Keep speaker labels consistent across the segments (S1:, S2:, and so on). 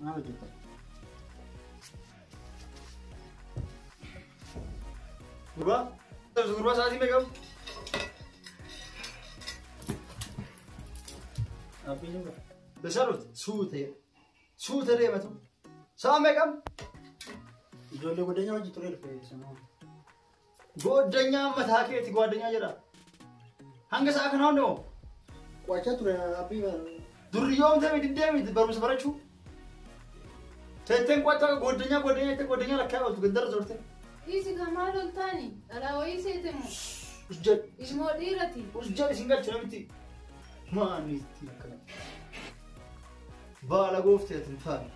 S1: Maal hojjetta?
S2: Gurbaa? Gurbaa sa'aatii meeqa?
S1: Abbii jira.
S2: Besarut suutee. Suutee deematu. Sa'a meeqa?
S1: Ijoollee goddanyaa hojii turee dhufe sanuu.
S2: Goddanyaa mataa keeti goddanyaa jedha. Hanga sa'a kanaa hundoo
S1: Qo'achaa ture abbii.
S2: Durriyoomtee miti deemiti barumsa barachuu. Teetteen qo'achaa goddanyaa goddanyaa jettee goddanyaa lakkaa ooltu gandarra zoorte.
S3: Dhiisi kan maal ol taani? Dhalaa wayii seete moo?
S2: Us jedhi.
S3: Ilmoo dhiirati.
S2: Us jedhi sin galchu namitti. Maanitti akkana. Baala gooftee ati hin taane.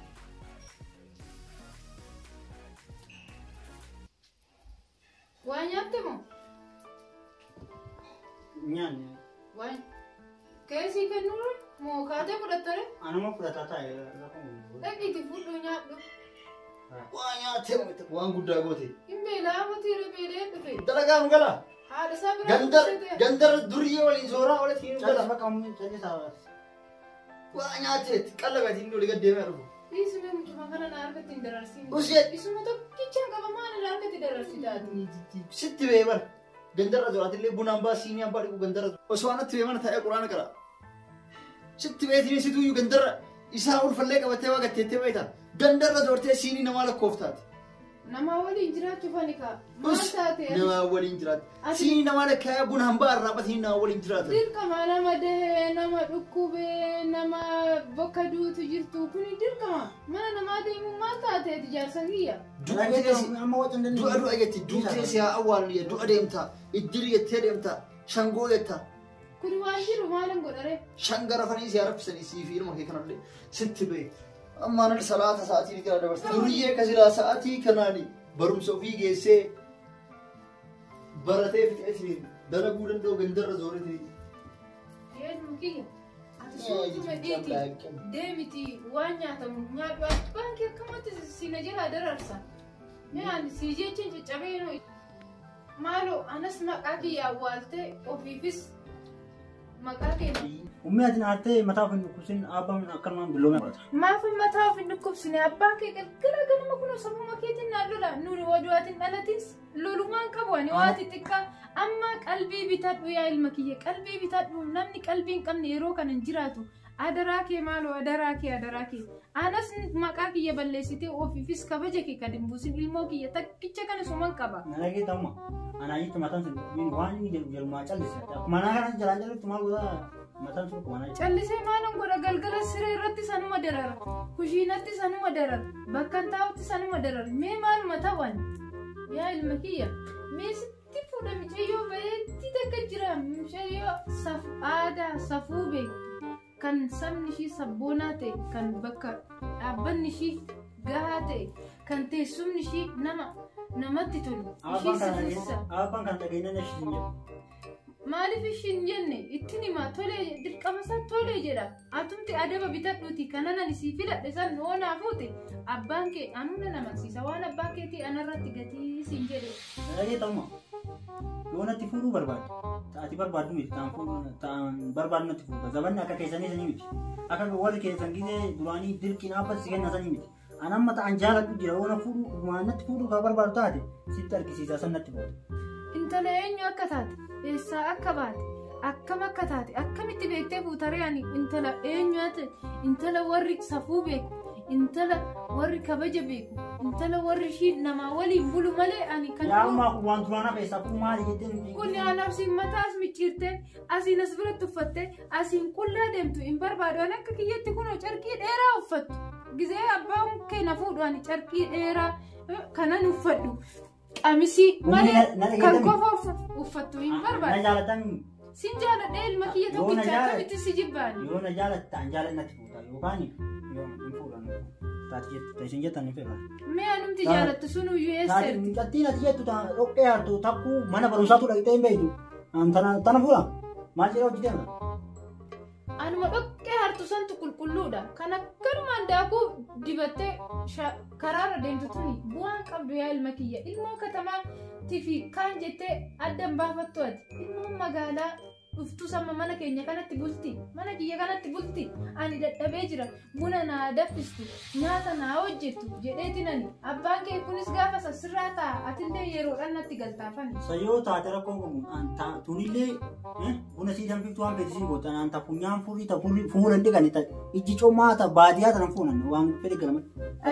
S3: Waa nyaatte moo?
S1: Nyaanne.
S3: Waan keessii kennuure moo kaatee fudhattare?
S1: Anuma fudhataa taa'e rakkoo.
S3: Dhaqiiti fudhu nyaadhu.
S2: Waa nyaattee waan guddaa goote.
S3: Hin beelaa mutiire beelee dhufe.
S2: Dalagaa nu gala.
S3: Haadha isaa bira
S2: Gandar
S3: dubbisee
S2: gandar duriyyee waliin sooraa walitti nu
S1: Callis
S2: gala.
S1: bakka ammoo callisaa.
S2: Waa nyaattee qallabeetiin inni olii gad deemee dhufu.
S3: Dhiisi mee mucuma kana na harkatti hin dararsiin.
S2: Us jedhi.
S3: Isuma tokkichaan qaba maal na harkatti dararsitaati?
S2: Sitti bee bara. Gandarra jira buna hambaa siinii hambaa dhiqu gandarra jira. Osoo anatti bee mana taa'ee quraana qara. Sitti beetiin situyyuu gandarra isaa ulfallee qabattee waa gatteettee beekta. Gandarra joortee siinii namaa lakkooftaati.
S3: Namaa waliin jiraachuuf ani kaa. Maal taate?
S2: Namaa waliin jiraata. Siinii namaa lakkaa'ee buna hambaa arraabatiin namaa waliin jiraata.
S3: Dirqama nama dahee, nama dhukkubee, nama bakka duutu jirtu kuni dirqama. Mana namaa deemuun maal taate ati jaarsa kiyya?
S1: Amma waca hin
S2: Du'a du'a jetti duutee si haa awwaalu du'a deemta iddiri jettee deemta shangoo jetta.
S3: Kuni waan jiru maalin godhare?
S2: Shangarafanii si arrabsanii sii fi ilma kee kanallee sitti bee. Ammaan ali salaata sa'aatii kana dabarsa. Duriyyee kasilaa sa'aatii kanaani barumsa ofii geessee baratee fixeetiin dalaguu danda'u gandarra zooretii.
S3: Yeeduma kiyya. Ati suutuma dhiiti. Deemiti waan nyaatamu nyaadhu. Abbaan kee akkamatti si na jalaa dararsa. Mee ani si jechuun caccabee noo. Maaloo anas maqaa kiyya awwaaltee ofiifis maqaa kee.
S1: Ummii ati naattee mataa of hin dhukkubsin abbaan akkanumaan billoome godhata.
S3: Maaf mataa of hin dhukkubsine abbaan kee galgala ganama kun sabuma keetiin naan lola nuni waduwaatiin dhalatis lolumaan qabu ani waati xiqqaa amma qalbii bitadhu yaa ilma kiyya qalbii bitadhu namni qalbii hin qabne yeroo kana hin jiraatu adaraa kee maaloo adaraa kee adaraa kee anas maqaa kiyya balleessitee ofiifis kabaja kee kan hin buusin ilmoo kiyya takkicha kana suman qaba.
S1: Na dhagee ta'uma anaa jechuun mataan sun waan inni jedhu jedhumaa callise. Akkuma naa kanas jalaan jallutti maal godhaa mataan sun akkuma naa jechuudha.
S3: Callisee maalin godha galgala siree irratti sanuma darara kushiinatti sanuma darara bakka hin taa'utti sanuma darara mee maaluma ta'an yaa ilma kiyya mee sitti fuudha mucayyoo bareeddii takka jira mucayyoo aadaa safuu beektu kan sabni ishii sabboonaa ta'e kan bakka dhaabbanni ishii gahaa ta'e kan teessumni ishii nama namatti tolu ishii sifissa.
S1: Abbaan kana dhageenyaan ishii hin jedhu.
S3: Maaliif ishiin jenne ittiin himaa tolee dirqama isaa tolee jedha. Atumti adaba bitadhuuti kanan ani sii filadhe san oonaa fuute abbaan kee anuu nan amansiisa waan abbaan keetii anarratti gatii siin jedhe.
S1: Dhagee ta'uma yoo natti fuudhuu barbaadde ta'ati barbaaddu miti ta'an fuudhuu ta'an barbaaddu natti fuudha zabanni akka keessanii sanii miti akka warri keessan gisee duraanii dirqiin abbas si kenna sanii miti. An amma ta'an jaaladhu jira yoo na fuudhuu waan natti fuudhuu kan barbaadu taate sitti argisiisa san natti fuudha.
S3: Intala eenyu akka taate eessaa akka baate akkam akka taate akkamitti beektee fuutaree ani intala eenyu taate intala warri safuu beeku intala warri kabaja beeku intala warri ishii namaa waliin bulu malee ani kan
S1: Yaa ammaa kun waan duraan hafe safuu maali jettee nuti
S3: Kun anaaf siin mataas micciirtee asiin as biratti uffattee asiin qullaa deemtu hin barbaadu ani akka kiyyatti kunoo carqii dheeraa uffattu gizee abbaan kee na fuudhu ani carqii dheeraa kanan uffadhu. Qamisii malee kan qofa uffattu hin barbaadu.
S1: Na jaalatami.
S3: Sin jaaladhee ilma kiyya tokkicha akkamitti si jibbaani?
S1: Yoo na jaalatta an jaaladhatti fuuta yookaan yoo hin fuudhan taati jettu isin jettan hin fedhan.
S3: Mee anumti jaalattu sun uyyuu eessa
S1: Taati
S3: erti?
S1: mucattiin ati jettu dhoqqee hartu takkuu mana barumsaatu dhaqxee hin beektu. Tana fuudha maal jedha hojii deema?
S3: Anuma dhoqqee hartu santu qulqulluudha. Kan akkanumaan daakuu dibattee karaarra deemtu tuni bu'aan qabdu yaa ilma kiyya. Ilmoo katamaatti fi kaan jettee adda hin baafattu ati. Ilmoon magaalaa Dhuftus amma mana keenya kanatti bulti. Mana kiyya kanatti bulti. Ani dadhabee jira. Buna naa daffistu. Nyaata naa hojjettu jedheetiin ani. Abbaan kee kunis gaafa sirraa taa'a. Atillee yeroodhaan natti galtaafani.
S1: Sayyoo taate rakkoo qabu tunillee buna sii danfiftu waan fedhe sii goota naan ta funyaan furii ta fuula hin dhiqanne ta ijji coomaa ta baadiyyaa tanan fuunan waan fedhe galama.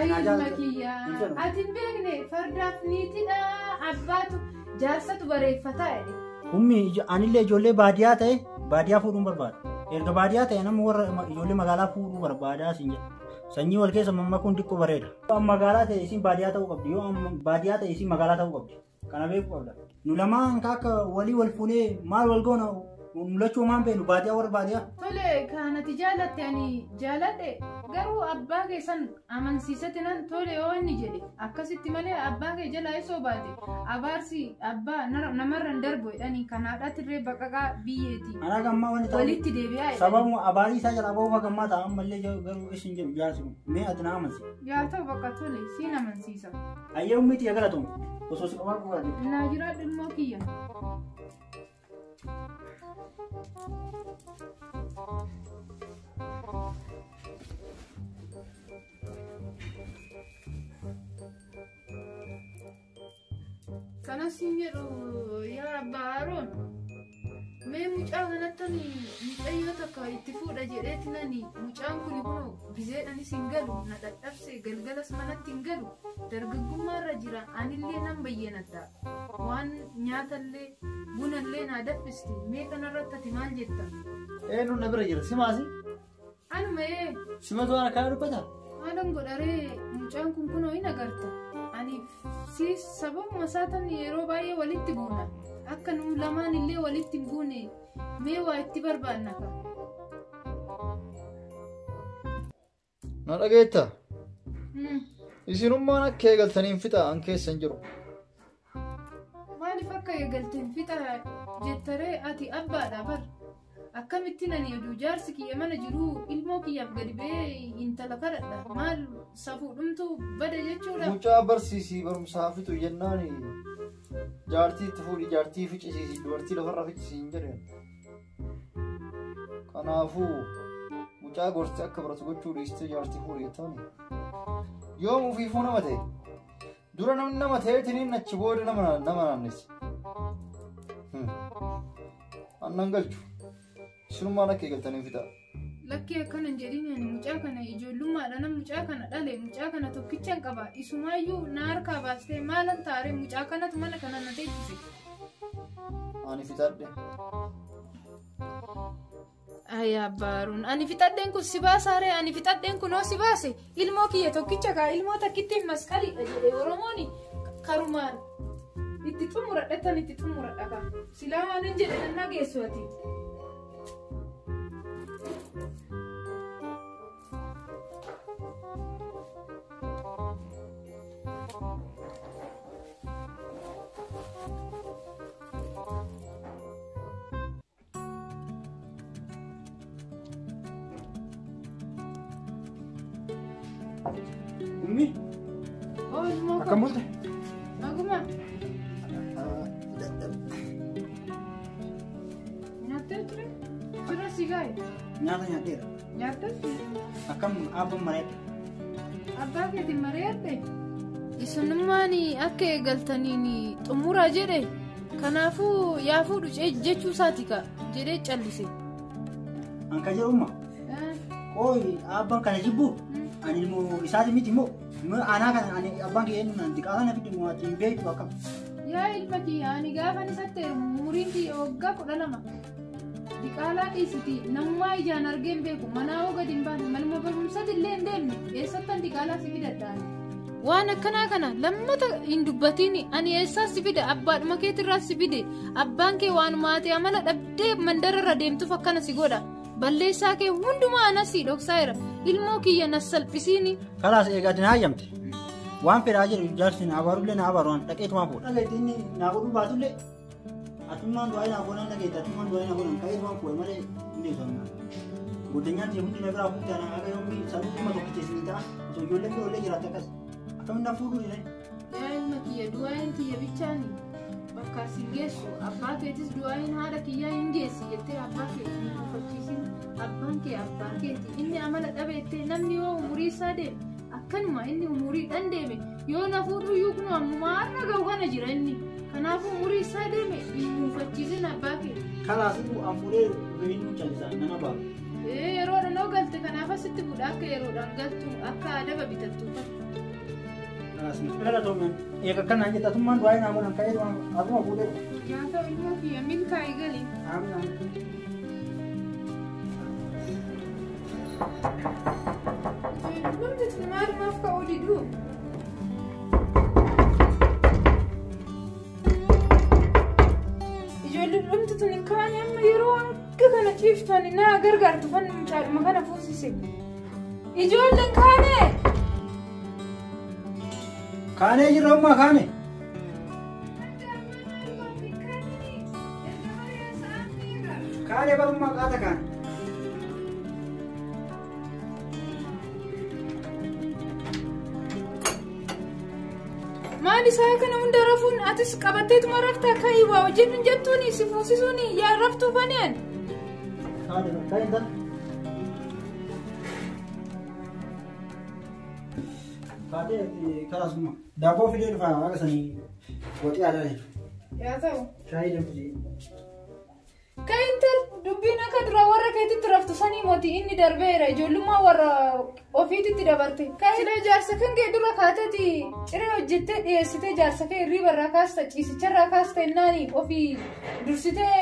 S3: Ilma kiyya ati hin beekne fardaaf niitidha abbaatu jaarsatu bareeffataa jedhe.
S1: Ummi anillee ijoollee baadiyyaa ta'e baadiyyaa fuudhuun barbaada. Erga baadiyyaa ta'e namni warra ijoollee magaalaa fuudhuu barbaadaa siin jedha. Sanyii wal keessa mammakuun xiqqoo bareeda. Yoo magaalaa ta'e isiin baadiyyaa ta'uu qabdi. Yoo baadiyyaa ta'e isiin magaalaa ta'uu qabdi. Kana beekuu qabda. Nu lamaan akka walii wal fuunee maal wal goona mul'achuu maan beeknu baadiyyaa warra baadiyyaa.
S3: Tole kanati jaalatte ani jaaladhe garuu abbaa keessan amansiisatti nan tole yoo inni jedhe akkasitti malee abbaa kee jalaa isoo baate abaarsi abbaa namarra hin darbu jedhanii kan haadhatirree baqaqaa biyyeeti.
S1: Anaa gammaa wanni ta'u
S3: walitti deebi'aa jedhanii.
S1: Sababuma abaarii isaa jalaa ba'uu gammaa ta'a ammallee garuu isin jedhu jaarsi kun mee ati na amansi.
S3: Yaa ta'u bakka tole siin amansiisa.
S1: Ayyee ummiti yaa galatoom osoo si qabaa bu'aa.
S3: Naa jiraadhu ilmoo kiyya. Kanas hin jedhu yaa abbaa Aroon mee mucaa kanattan mucayyoo takka itti fuudha jedheeti nani mucaan kun kunoo gizeedhanis hin galu na dadhabse galgalas manatti hin galu dargaggummaarra jira anillee nan bayyanadha waan nyaatallee bunallee naa daffisti mee kanarratti ati maal jetta?
S2: Eenyuun na bira jira simaasi?
S3: Anuma ee.
S2: Simatu waan akkana dubbata?
S3: Maalan godharee mucaan kun kunoo hin agarta. Ani si sababuma isaatan yeroo baay'ee walitti buuna. Akka nu lamaan illee walitti hin buune mee waa itti barbaanna ka.
S2: Na dhageetta? Isinummaan akka eegaltaniin fixa an keessa hin jiru.
S3: Maaliif akka eegalteen fixa jettaree ati abbaadha bar. Akkamittiin ani oduu jaarsi kiyya mana jiruu ilmoo kiyyaaf gadi ba'ee intala kadhadha. Maal safuudhumtu bada jechuudha.
S2: Mucaa barsiisii barumsaa fixu jennaan jaartii itti fuudhi jaartii ficcisiisi dubartii lafarra ficcisiisi hin jedhan. Kanaafuu mucaa gorsi akka baratu gochuu dhiistee jaartii fuudhi jettaan. Yoom ofiifuu nama ta'e? Dura namni nama ta'eetiin achi booda nama naannessa. Annan galchu. Isinummaan akka eegaltaniin fixa.
S3: Lakkii akkana hin jedhin ani mucaa kana ijoollummaadhaan mucaa kana dhale mucaa kana tokkicha hin qaba. Isumaayyuu na harkaa baastee maalan taaree mucaa kanatu mana kana na teessise.
S2: Ani fixadhe.
S3: Ayyaa abbaaruun ani fixadheen kun si baasaaree ani fixadheen kun hoo si baase ilmoo kiyya tokkicha kaa ilmoo takkittiin masqaliidha jedhe Oromoon karumaan itti xumuradhatan itti xumuradha kaa silaa waan hin jedhe nan dhageessu ati.
S1: Ummi?
S3: Oh, ilmoo koo.
S2: Akkam bulte?
S3: Naguma. Nyaattee ture? Jira si gaa'e?
S1: Nyaata nyaadheera.
S3: Nyaattee?
S1: Akkam abbaan mareedha?
S3: Abbaa keetiin mareedhe? Isinummaan akka eegaltaniin xumuraa jedhe kanaafuu yaa fuudhu jechuu isaati ka jedhee callise.
S1: An ka jedhu umma? Qooyi abbaan kana jibbu ani immoo isaati miti immoo anaa kana ani abbaan kiyya eenyu naan diqaalaa na fidde moo ati hin beektu akkam.
S3: Yaa ilma kiyya ani gaafa isatti heerumu umuriin kiyya waggaa 12 diqaalaa dhiisiti namummaa ijaan argee hin beeku manaa hoo gadi hin baane manuma barumsatti illee hin deemne eessattan diqaalaa si fidadha ani. Waan akkanaa kana lammata hin dubbatiin ani eessaa si fide abbaadhuma keetirraa si fide abbaan kee waanuma ati amala dhabdee mandararra deemtuuf akkana si godha. Balleessaa kee hundumaa anas si dhoksaa jira ilmoo kiyya nas salphisiini.
S1: Kalaas eegaa ati na hayyamte. Waan fedhaa jedhu jaarsi na abaarullee na abaaru waan dhaqeetumaan fuudha. Dhaqeetti inni naa godhuu baatullee atummaan du'aa naa goonaan dhageette atummaan du'aa naa goonaan ka'eetumaan fuudha malee hin deessu ammaa. Guddanyaan ta'e hundi na biraa fuute anaa haga yoomii sanuu dhimma tokkicha isinii ta'a osoo ijoolleen biroo illee jiraatte akkas akkamiin na fuudhuu didani.
S3: Yaa ilma kiyya du'aan kiyya bichaani Bakka si geessu abbaa keetis du'aayin haadha kiyyaa hin geessi jettee abbaa kee hin mufachiisin. Abbaan kee abbaa keeti. Inni amala dhabeettee namni yoo umurii isaa deeme akkanuma inni umuriidhaan deeme yoo na fuudhuyyuu kun ammumaa har'a ga'u kana jira inni. Kanaafuu umurii isaa deeme hin mufachiisin abbaa kee.
S1: Kalaas an fuudhee inni callisaa nama baasu.
S3: Yeroodhaan yoo galte kanaaf asitti fuudha akka yeroodhaan galtu akka adaba bitattu.
S1: Kalaas galatoomen eega akkanaan jetta atummaan du'aa hin aamunan ka'ee asuma fuudhee.
S3: Nyaata ilmoo kiyya milkaa'ii gali.
S1: Aamin aamin.
S3: Namni tun maalumaaf ka'uu diduu? Ijoolleen dhumti tun hin kaane amma yeroo hanga kana ciiftu ani na gargaartu fanni mucaadhuma kana fuusise. Ijoolleen kaane!
S1: Kaanee jirra ummaa kaane. Kaanee barummaa qaata kaane.
S3: Maal isaa kana hunda rafuun atis qabatteetuma raftaa ka'ii waa hojjedhu hin jettuuni si fuusisuuni yaa raftuu faneen.
S1: Kaane kaane intal. Kaatee kalaasuma daabboo fidee dhufa waaqa sanii waxii aadaa jechuudha.
S3: Yaa ta'u.
S1: Shaayii danfisee.
S3: Ka'ii intal dubbiin akka dura warra keetitti raftu sanii moti inni darbeera ijoollummaa warra ofiititti dabarte. Sila jaarsa kan kee dura kaateeti ciree hojjettee dhiyeessitee jaarsa kee hirriibarraa kaasta ciisicharraa kaasta ennaani ofii dursitee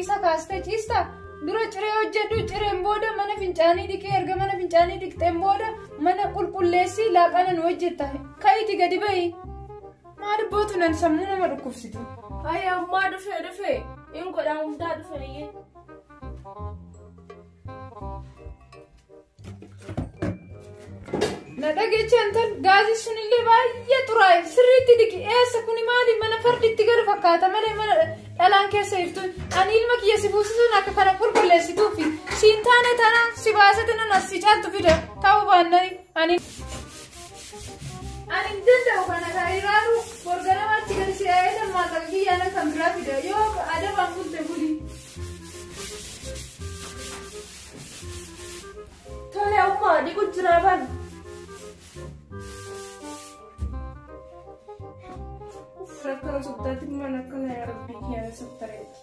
S3: isa kaastee ciista. Dura ciree hojjedhu cireen booda mana fincaanii dhiqee erga mana fincaanii dhiqxeen booda mana qulqulleessii laaqana nu hojjetta. Ka'iiti gadi ba'i. Maal bootu nan sammuu nama dhukkubsitu.
S4: Ay ammaa dhufee dhufee in godhaa hundaa dhufee iyyee.
S3: Na dhageecha intal gaazii sunillee baay'ee xuraa'e sirriitti dhiqi eessa kuni maali mana farditti galu fakkaata malee mana dhalaan keessa jirtu ani ilma kiyya si fuusisuun akka kana qulqulleessituufi siin taane taanaan si baasete nan as si caaltu fida ta'uu baannani ani ani hin danda'u kana kan ilaalu borganamaatti gadi si yaa'ee maallaqa kiyyaan kan biraa fida yoo adabaan bulte buli.
S4: Tole ammaa dhiqu jira ban. Rakkoo subtaatti mana akkana yaa rabbii kiyyaana sabtareeti.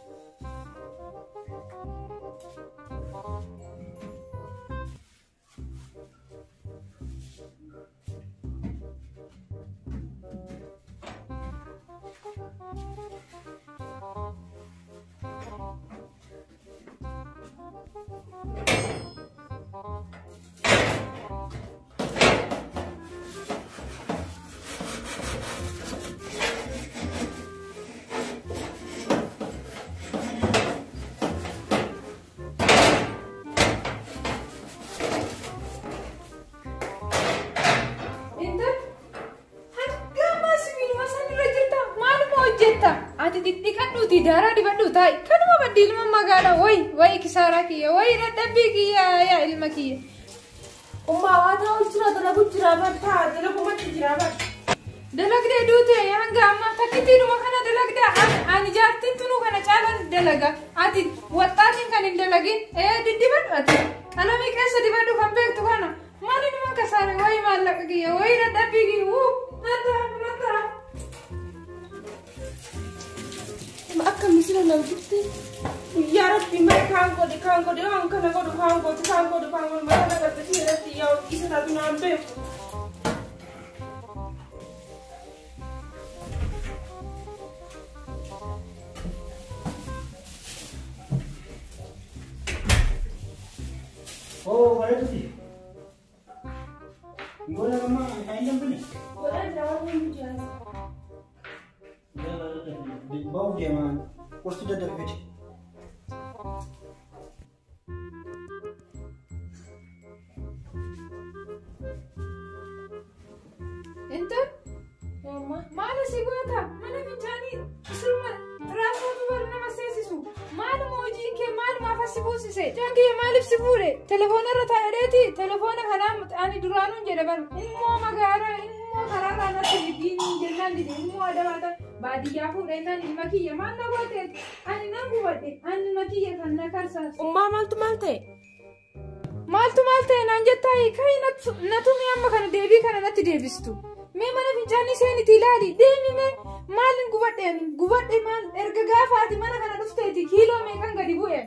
S3: Intal hanga ammaa sibiiluma san irra jirta maaluma hojjetta ati dhidhiqadhuuti daaraa dibadhu taa'i kanuma baddi ilma magaalaa wayi wayi kisaaraa kiyya wayi dadhabbii kiyya yaa ilma kiyya.
S4: Ummaa waa ta'u jira dalagu jira ban taa dalagumatti jira ban.
S3: Dalagdee duute hanga ammaa takkittiidhuma kana dalagdaa ani jaartiin tunuu kana caalaan dalaga ati waxxaatiin kan hin dalagin diddibadhu ati qalamii keessa dibadhu kan beektu kana maali numa kasaare wayi maallaqa kiyya wayi dadhabbii kiyya wuu nattara nattara.
S4: Akka misila na jirti. Guyyaa rabbii mara kaan godhe kaan godhe waan kana godhu kaan godhu kaan godhu kaan godhu mara na gargaarti irratti yaa isa taatu naan beeku.
S1: Oo bareeduti. Gola nama shaayii danfine.
S4: Godhaa jira waan hundi jira.
S1: Ba'uuf deemaa qursi daddarbite.
S3: Intal maal asii goota mana fincaanii sirma xiraafatu bar nama seesisu maaluma hojiin kee maalumaaf as si fuusise mucaan kiyya maaliif si fuudhe telefoona irra taa'eeti telefoona kanaa ani duraanuun jedhe bar immoo magaalaa immoo karaarraa natti jiggiin jennaan dide immoo adabaata Baadiyyaa fuudhennaan ilma kiyya maal na gooteeti? Ani nan gubadhe. Ani ilma kiyya kan na karsaasu.
S4: Ummaa maaltu maal ta'e?
S3: Maaltu maal ta'e naan jettaa? Kai natu mee amma kana deebii kana natti deebistu. Mee mana fincaanii seenitii ilaali. Deemi mee maalin gubadhe? Gubadhe maal erga gaafa ati mana kana dhufteeti kiiloo meeqan gadi bu'e?